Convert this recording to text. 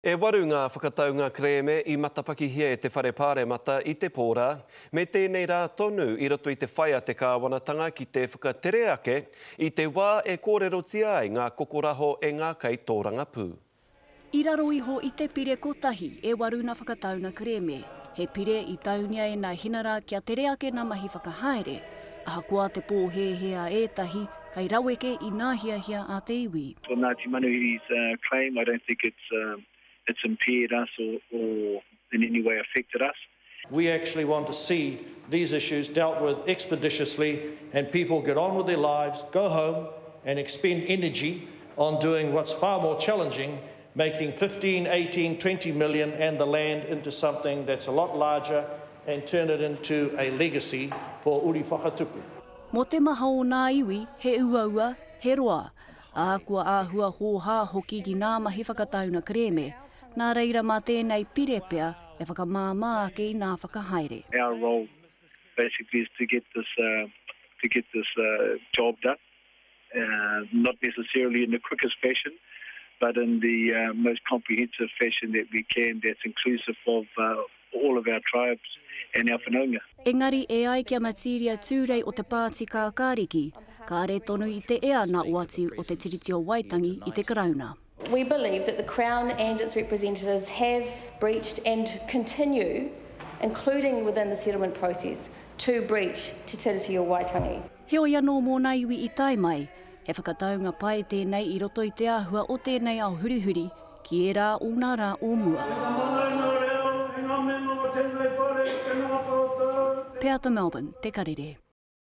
E waru ngā whakataunga kerēme i matapakihia e te Whare Pāremata i te pō rā, me tēnei rā tonu i roto i te whai a te kāwanatanga ki te whakatere ake i te wā e kōrerotia ai ngā kokoraho e ngā kaitōrangapū. I raro iho i te pire kotahi e waru na whakatauna kerēme, he pire i taunia e na Hinara kia tere ake na mahi whakahaere, ahakoa te pōhēhē a ētahi Kei raweke i nā hiahia a te iwi. For Ngāti Manuhiri's claim, I don't think it's it's impaired us or or in any way affected us. We actually want to see these issues dealt with expeditiously and people get on with their lives, go home and expend energy on doing what's far more challenging, making 15, 18, 20 million and the land into something that's a lot larger and turn it into a legacy for uri whakatupu. Mō te maha o nā iwi, he uaua, he roa, ā, kua āhua hōhā hoki ki nā mahi whakatauna kerēme, nā reira mā tēnei pire pea e whakamāmā ake i nā whakahaere. Our role basically is to get this to get this job done, not necessarily in the quickest fashion, but in the most comprehensive fashion that we can that's inclusive of all of our tribes and our whanaunga. Engari e ai ki a Matiria Tūrei o te Pāti Kākāriki, kāre tonu i te ea nā oati o te Tiriti o Waitangi i te Karauna. We believe that the Crown and its representatives have breached and continue, including within the settlement process, to breach Te Tiriti o Waitangi. Heoi anō mō nā iwi i tae mai, he whakataunga pai tēnei i roto i te āhua o tēnei ao hurihuri ki ērā o ngā rā o mua. Peata Melbourne, Te Karere.